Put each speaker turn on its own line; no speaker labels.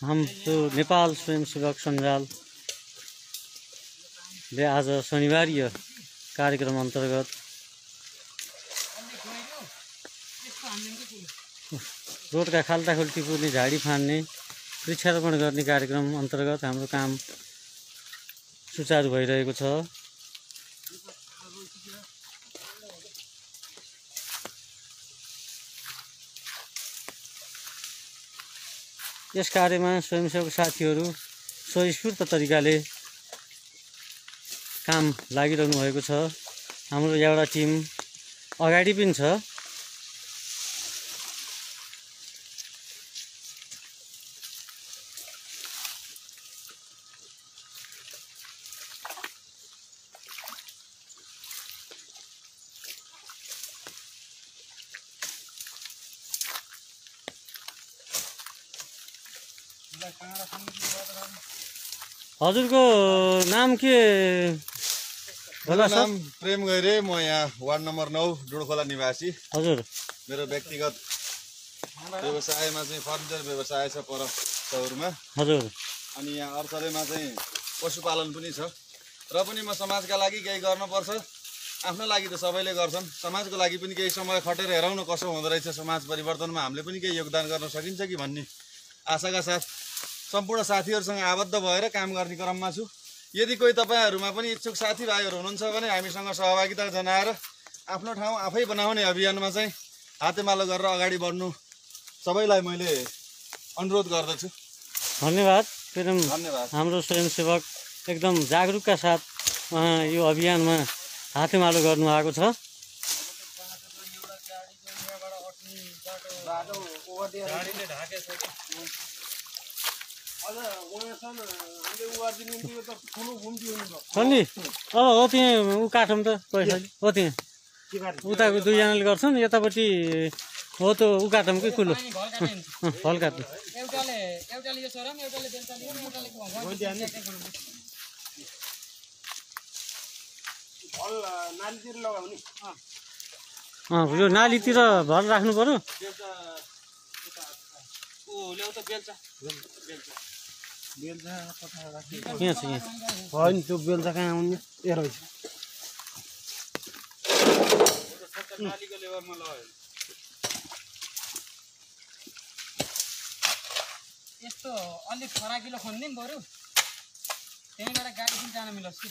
हम तो नेपाल स्वयंसेवक सञ्जालले आज शनिबारीय कार्यक्रम अन्तर्गत रोडका खाल्टाखुल्टी पुर्ने झाडी फान्ने वृक्षारोपण गर्ने कार्यक्रम अन्तर्गत हाम्रो काम सुचारू भइरहेको छ। यस कार्यमा स्वयंसेवक साथीहरू स्वस्फूर्त तरिकाले काम लागिरहनु भएको छ। हाम्रो एउटा टिम अगाडि पनि छ। हजुरको नाम के होला?
नाम प्रेम गैरे, म यहाँ वार्ड नम्बर 9 डुडखोला निवासी।
हजुर,
मेरो व्यक्तिगत व्यवसायमा चाहिँ फर्निचर व्यवसाय छ पर शहरमा।
हजुर।
अनि यहाँ अरसरेमा चाहिँ पशुपालन पनि छ र पनि म समाजका लागि केही गर्नुपर्छ। आफ्नो लागि त सबैले गर्छन्, समाजको लागि पनि केही समय खटेर हेरौँ न कसो हुँदो रहेछ, समाज परिवर्तनमा हामीले पनि केही योगदान गर्न सकिन्छ कि भन्ने आशाका साथ सम्पूर्ण साथीहरूसँग आबद्ध भएर काम गर्ने क्रममा छु। यदि कोही तपाईहरुमा पनि इच्छुक साथीभाइहरू हुनुहुन्छ भने हामीसँग सहभागिता जनाएर आफ्नो ठाउँ आफै बनाउने अभियानमा चाहिँ हातेमालो गरेर अगाडि बढ्नु सबैलाई मैले अनुरोध गर्दछु।
धन्यवाद।
धन्यवाद।
हाम्रो स्वयंसेवक एकदम जागरुकका साथ यो अभियानमा हातेमालो गर्नु आएको छ। नि हो त्यहाँ ऊ काटौँ त पैसा हो त्यहाँ उताको दुईजनाले गर्छन्, यतापट्टि हो त ऊ काटौँ कि कुलो फल काट्नु। यो नालीतिर भर राख्नु पर्यो। यहाँ छ, यहाँ होइन त्यो बेल्चा कहाँ आउने ए रहेछ।
यस्तो अलिक फराकिलो खन्दिउँ बरु, त्यहीँबाट गाडी पनि जान मिलोस् कि।